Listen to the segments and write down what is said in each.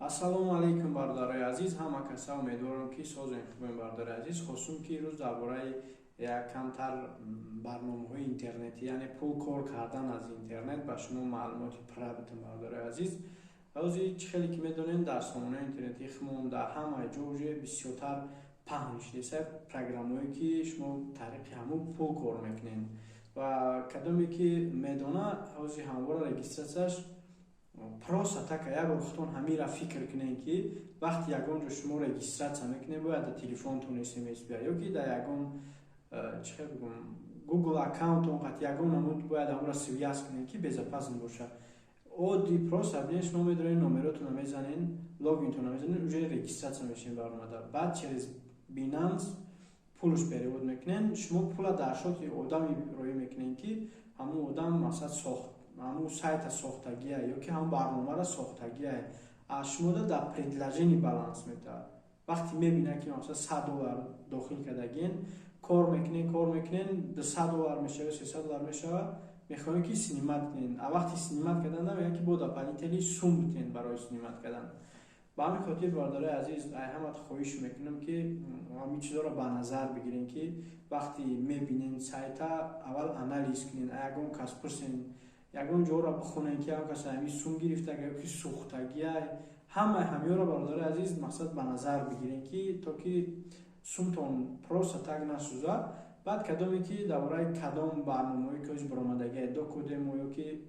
Ассалому алайкум, бародарои азиз, ҳама каса. Умедворам, ки созем, хубем, бародари азиз. Хостум, ки имрӯз дар бораи як камтар барномаҳои интернетӣ, яъне пул кор кардан аз интернет, ба шумо маълумоти пурра бидам, бародарои азиз. Ҳозир, чӣ хеле ки медонем, дар сомонаи интернетии худмон дар ҳамаи ҷо уже бисёртар паҳн шудааст программаҳое, ки шумо тариқи ҳамун пул кор мекунед. Ва кадоме ки медона, ҳозир ҳамвора регистрацияш просто так. Як бор худтон ҳамира фикр кунед, ки вақти ягон ҷо шумо регистрация мекунед, бояд дар телефонтон смс биёяд ё ки дар ягон, чӣ хел бигӯм, Google аккаунтон қат ягон намуд бояд ҳамура связь кунед, ки безопасно бошад. Оддӣ, просто бинед, шумо медоред, номеротонро мезанед, логинтонро мезанед, уже регистрация мешавед баромада. Баъд через Binance пулш перевод мекунед. Шумо пула дар счёти одами роӣ мекунед, ки ҳамун одам, масалан, сохт, ҳамун сайта сохтагия ё ки ҳамун барномаро сохтагия. Аз шумода дар предложение баланс метавад. Вақте мебинад, ки масалан 100 доллар дохил кардагиен, кор мекунед, кор мекунед, 200 доллар мешава, 300 доллар мешава, мехоҳем, ки снимать кунед. А вақти снимать кардан мегӯяд, ки бо дополнительный сум битен барои снимать кардан. Ба ҳамин хотир, бародарои азиз, ҳамат хоҳиш мекунам, ки ҳамин чизҳоро ба назар бигирем, ки вақте мебинен сайта, аввал анализ кунен, ягон кас пурсен, ягон ҷоро бихонен, ки ягон кас ҳамин сум гирифтага ё ки сӯхтагия. Ҳамаи ҳамёро, бародарои азиз, мақсад ба назар бигирем, ки то ки сумтон просто так насӯзад. Баъд кадоме ки дар бораи кадом барномаҳое ки ҳози баромадагия, Докодемо ё ки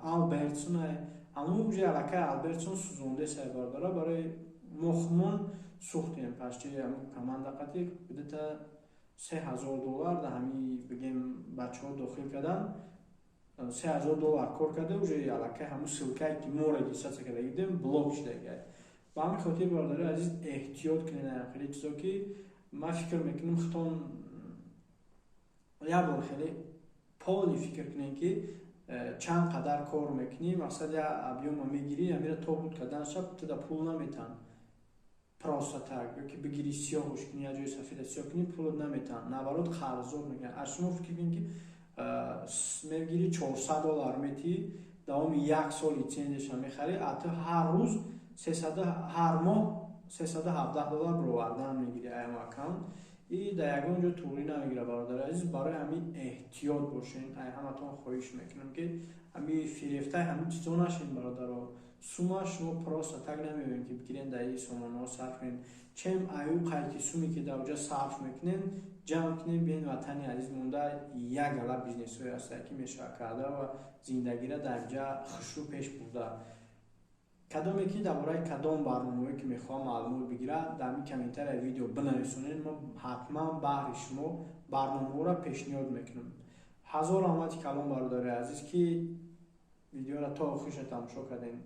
Албертсон, ҳамун уже аллакай Албертсон сӯзондесай, бародара. Барои мо хумон сӯхтем пашти ҳамун команда қати где-то 3000 доллар дар ҳамин, бигем, бачаҳо дохил кардан, 3000 доллар кор карда, уже аллакай ҳамун ссылкае, ки мо регистрация карда будем, блок шудагай. Ба ҳамин хотир, бародари азиз, эҳтиёт кунед хеле чизо, ки ман фикр мекунам, худтон як бор хеле полный фикр кунед, ки чанд қадар кор мекунӣ. Мақсад, як объёма мегирӣ, амира то буд кардан шаб туда пул наметаҳанд просто так. Ё ки бигирӣ, сиёҳуш кунӣ, як ҷои сафеда сиёҳ кунӣ, пулот наметаҳанд, наоборот, қарздор мекунанд аз шумо. Фикр кунед, ки мегирӣ, 400 доллар метиҳӣ, давоми як сол лицензияша мехарӣ, а ту ҳар рӯз сесада, ҳар моҳ 317 доллар бировардан мегирӣ аям аккаунт. И дар ягон ҷо туғрӣ намегирад, бародари азиз. Барои ҳамин эҳтиёт бошен. Ай ҳаматон хоҳиш мекунам, ки ҳами фирефтаи ҳамин чизо нашен, бародаро. Сума шумо просто так намебинед, ки бигирен, дар ин сомонаҳо сарф кунед. Чем аю қайти суме, ки дар оҷа сарф мекунен, ҷамъ кунем, биен ватани азиз монда, як гала бизнесҳое ҳастанд, ки мешавад карда ва зиндагиро дар инҷа хушрӯ пеш бурда. Кадоме ки дар бораи кадом барномаҳое ки мехоҳам маълумот бигирад, дар ҳамин комментарияи видео бинависонед, мо ҳатман баҳри шумо барномаҳоро пешниҳод мекунем. Ҳазор раҳмати калон, бародари азиз, ки видеоро то охирша тамошо кардем.